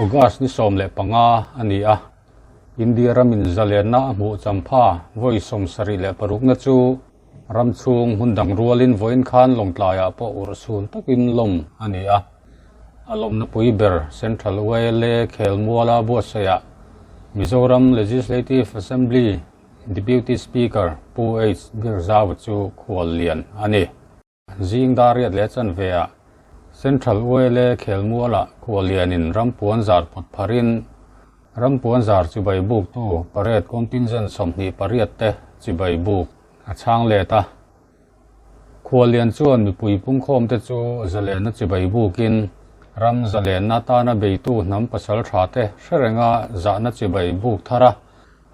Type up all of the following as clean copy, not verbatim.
August ni 15 a ni a, India ramin zalenna a hmuh champha vawi 76na chu ram chhung hmun dang rualin vawiin khan Lawngtlaiah pawh urhsun takin lawm a ni a. A lawmna pui ber Central YLA khelmuala buatsaihah Mizoram Legislative Assembly Deputy Speaker Pu H Birzau chu khual lian a ni. Zing dar riat leh chanve ah Central YLA khelmualah khuallianin rampuan zar pawt pharin rampuan zar chibai buktu parade contingent 28 te chibai buk a chhang let a. Khuallian chuan mipui pungkhawm te chu zalenna chibai bukin ram zalenna atana beitu hnam pasal tha te hre renga zahna chibai buk thar a,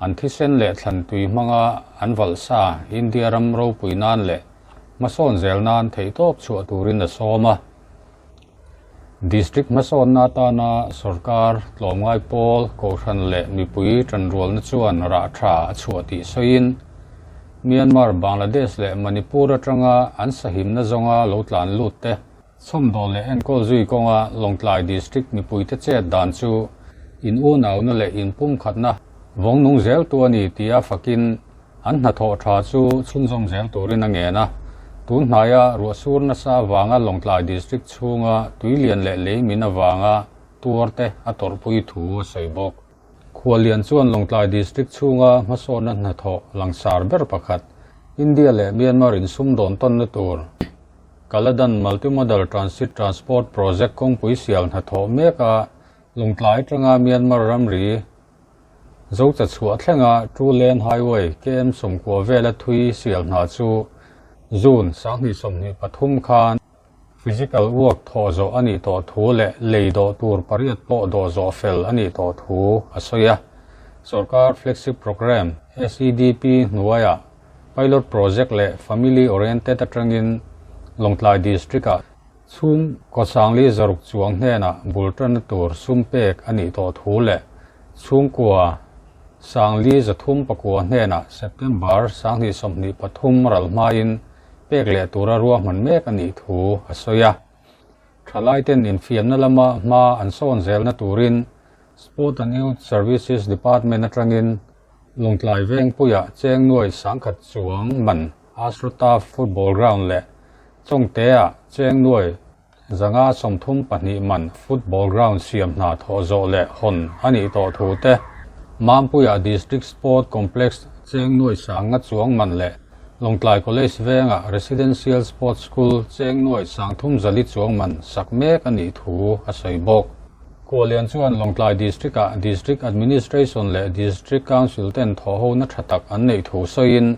An thisen leh thlantui hmanga an valhsa India ram ropui nan leh hmasawn zel nan theihtawp chhuah turin a sawm a. District hmasawnna atana sorkar tlawmngai pawl, kohhran leh mipui tanrualna chuan rah tha a chhuah tih sawiin, Myanmar, Bangladesh leh Manipur atanga an sahimna zawnga lo tlan lut te Chhawmdawl leh enkawl zui kawnga Lawngtlai District mipuite chet dan chu in unauna leh inpumkhatna vawng nung zel tu a ni tia fakin an hnathawh tha chu chhunzawm zel turin a ngen a. Tun hnaia ruahsur nasa avanga Lawngtlai District chhunga tuilian leh leimin avanga tuarte a tawrhpui thu a sawi bawk. Khuallian chuan Lawngtlai District chhunga hmasawnna hnathawh langsar ber pakhat, India leh Myanmar insumdawn tawnna tur, Kaladan Multimodal Transit Transport Project kawngpui sial hnathawh mek a, Lawngtlai atanga Myanmar ramri Zocha chhuah thlenga Two Lane Highway KM 90 vela thui sial hna chu June 2023 khan Physical work thawh zawh a nih tawh thu leh lei dawh tur pariat pawh dawh zawh fel a nih tawh thu a sawi a. Sorkar Flagship Programme, SEDP, hnuaiah Pilot Project leh Family Oriented atangin Lawngtlai District-ah chhungkaw sangli zaruk chuang hnenah bul tanna tur sum pek a nih tawh thu leh chhungkua sangli 309 hnenah September 2023 ral hmain pek leh tura ruahman mek a nih thu a sawi a. Thalaiten infiamna lama hma an sawn zelna turin Sport and Youth Services Department atangin Lawngtlai Vengpuia cheng nuai sangkhat chuang man Asrota Football Ground leh Chawngtea cheng nuai 532 man Football Ground siam hna thawh zawh leh hawn a nih tawh thu te, Mampuia District Sport Complex cheng nuai sanga chuang man leh Lawngtlai College venga Residential Sports School cheng nuai 340 chuang man sak mek a nih thu a sawi bawk. Khuallian chuan Lawngtlai District-ah District Administration leh District Council ten thawhhona tha tak an neih thu sawiin,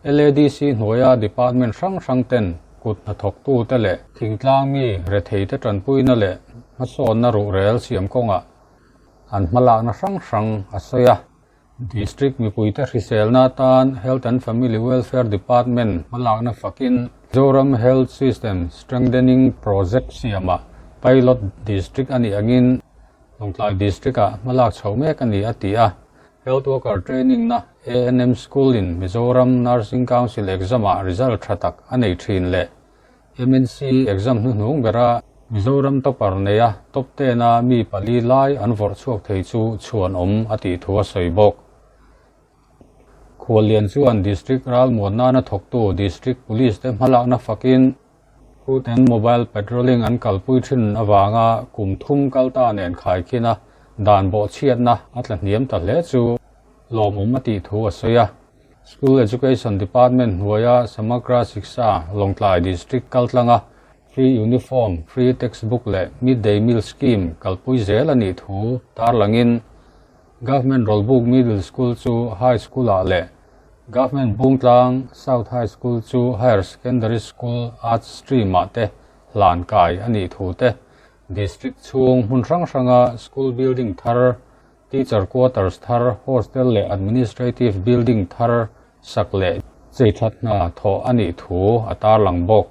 LADC hnuaia department hrang hrang ten kut hnathawktute leh thingtlang mi retheite tanpuina leh hmasawnna ruhrel siam kawngah an hmalakna hrang hrang a sawi a. District mipuite hriselna atan Health and Family Welfare Department hmalakna fakin Zoram Health System Strengthening Project siamah Pilot District a nih angin Lawngtlai District-ah hmalak chho mek a ni a ti a. Health Worker Training na ANM School in Mizoram Nursing Council exam-ah result tha tak a nei thin leh MNC exam hnuhnung bera Mizoram topper neia top ten-a mi pali lai an vawrh chhuak thei chu chhuan awm a tih thu a sawi bawk. Khuallian chuan District ralmuan nana thawktu District Police te hmalakna fakin foot and mobile patrolling an kalpui thin avanga kum thum kalta nen khaikhin a dan bawhchhiatna a tla hniam ta hle chu lawmawm a tih thu a sawi a. School Education Department hnuaia Samagra Shiksha Lawngtlai District kaltlanga Free Uniform, Free Textbook leh Mid-Day Meal Scheme kalpui zel a nih thu tarlangin Government Rawlbuk Middle School chu High School-ah leh Government Bungtlang South High School chu Higher Secondary School Arts Stream-ah te hlan kai a nih thu te District chhung hmun hrang hranga School Building thar Teacher quarters thar, hostel leh administrative building thar sak leh cheithat hna thawh a nih thu a tarlang bawk.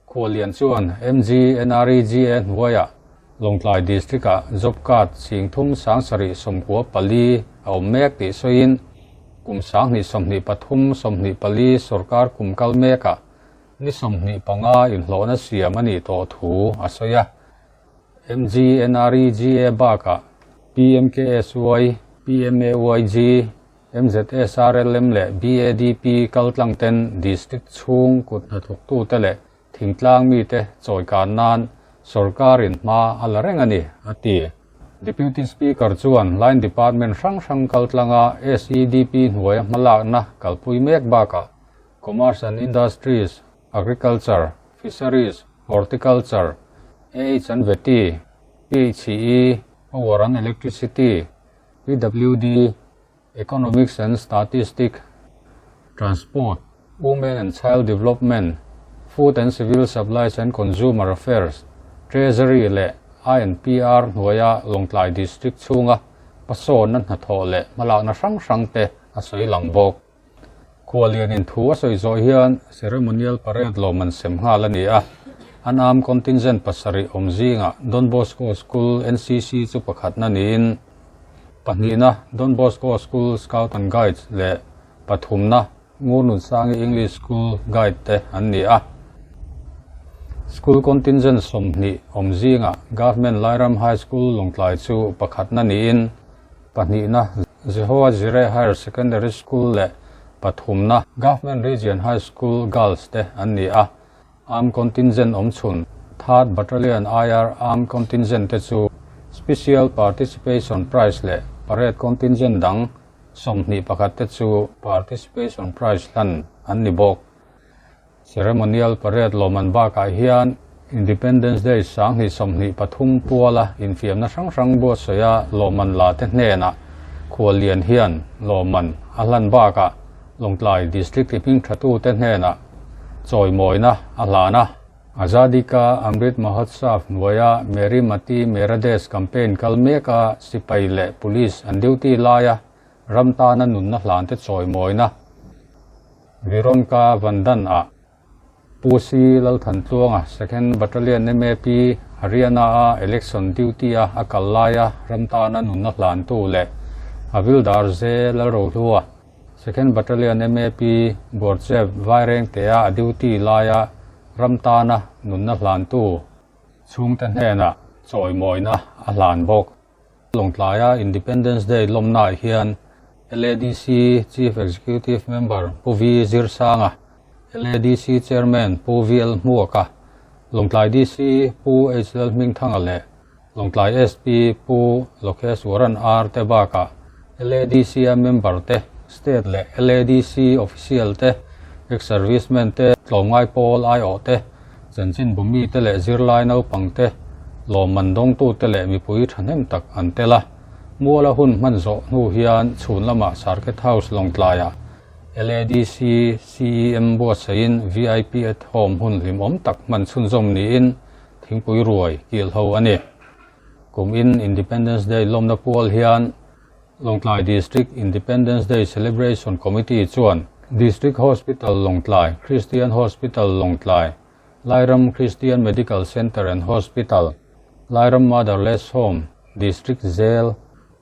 Khuallian chuan MGNREGA hnuaiah Lawngtlai District-ah job card 30 7 94 a awm mek tih sawiin kum 2023 24 sorkar kum kal mekah ni 25 inhlawhna siam a nih tawh thu a sawi a. MGNREGA bakah PMKSY, PMAYG, MZSRLM leh BADP kaltlang ten District chhung kut hnathawktute leh thingtlang mite chawikan nan sorkarin hma a la reng a ni, a ti. Deputy Speaker chuan Line Department hrang hrang kaltlanga SEDP hnuaia hmalakna kalpui mek bakah Commerce and Industries, Agriculture, Fisheries, Horticulture, AH and Vety, PHE, Power and Electricity, PWD, Economics and Statistic, Transport, Women and Child Development, Food and Civil Supplies and Consumer Affairs, Treasury leh INPR hnuaia Lawngtlai District chhunga hmasawnna hnathawh leh hmalakna hrang hrangte a sawi lang bawk. Khualianin thu a sawi zawh hian Ceremonial Parade lawm an sem nghal a ni a, an armed contingent pasarih awm zingah Don Bosco School NCC chu pakhatna niin pahnihna Don Bosco School Scout and Guides leh pathumna Ngurnunsangi English School Guide te an ni a. School contingent 20 awm zingah Government Lairam High School Lawngtlai chu pakhatna niin Pahnihna, Jehovah Jireh Higher Secondary School leh pathumna, Government Region High School Girls te an ni a. Armed Contingent awmchhun, Third Battalion IR Armed Contingent te chu Special Participation Prize leh Parade Contingent dang 21 te chu Participation Prize hlan an ni bawk. Ceremonial Parade lawmman bakah hian Independence Day 2023 puala infiamna hrang hrang buatsawiha lawmman la te hnenah khuallian hian lawmman a hlan bakah Lawngtlai District hming thatute hnenah chawimawina a hlan a. Azadi Ka Amrit Mahotsav hnuaia Meri Mati Mera Desh campaign kal meka sipai leh police an duty laia ram tana nunna hlante chawimawina Vironka Vandan ah Pu Si Lalthantluanga Second Battalion MAP Haryana a election duty a a kal laia ram tana nunna hlantu leh Havildar Ze Lalrohlua Second Battalion MAP Borchep Vairengtea a duty laia ram tana nunna hlantu chhungte hnenah chawimawina a hlan bawk. Lawngtlaia Independence Day lawmnaah hian LADC Chief Executive Member Pu V Zirsanga, LADC Chairman Pu VL Hmuaka, Lawngtlai DC Pu H Lalhmingthanga leh Lawngtlai SP Pu Lokesh Waran R te bakah LADC-a member te, State leh LADC official te, ex-servicemen te, tlawmngai pawl aiawh te, Chanchin bumi te leh zirlai naupang te, lawmman dawngtu te leh mipui thahnem tak an tel a. Muala hun hman zawh hnu hian chhun lamah Circuit House Lawngtlaiah LADC CEM buatsaihin VIP at Home hun hlimawm tak hman chhunzawm niin thingpui ruai kil ho a ni. Kum in Independence Day lawmna pual hian Lawngtlai District Independence Day Celebration Committee chuan District Hospital Lawngtlai, Christian Hospital Lawngtlai, Lairam Christian Medical Centre and Hospital, Lairam Motherless Home, District Jail,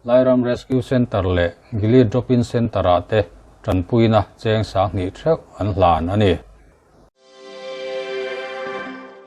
Lairam Rescue Centre leh Gili Drop-in Centre-ah te tanpuina cheng 2000 theuh an hlan a ni.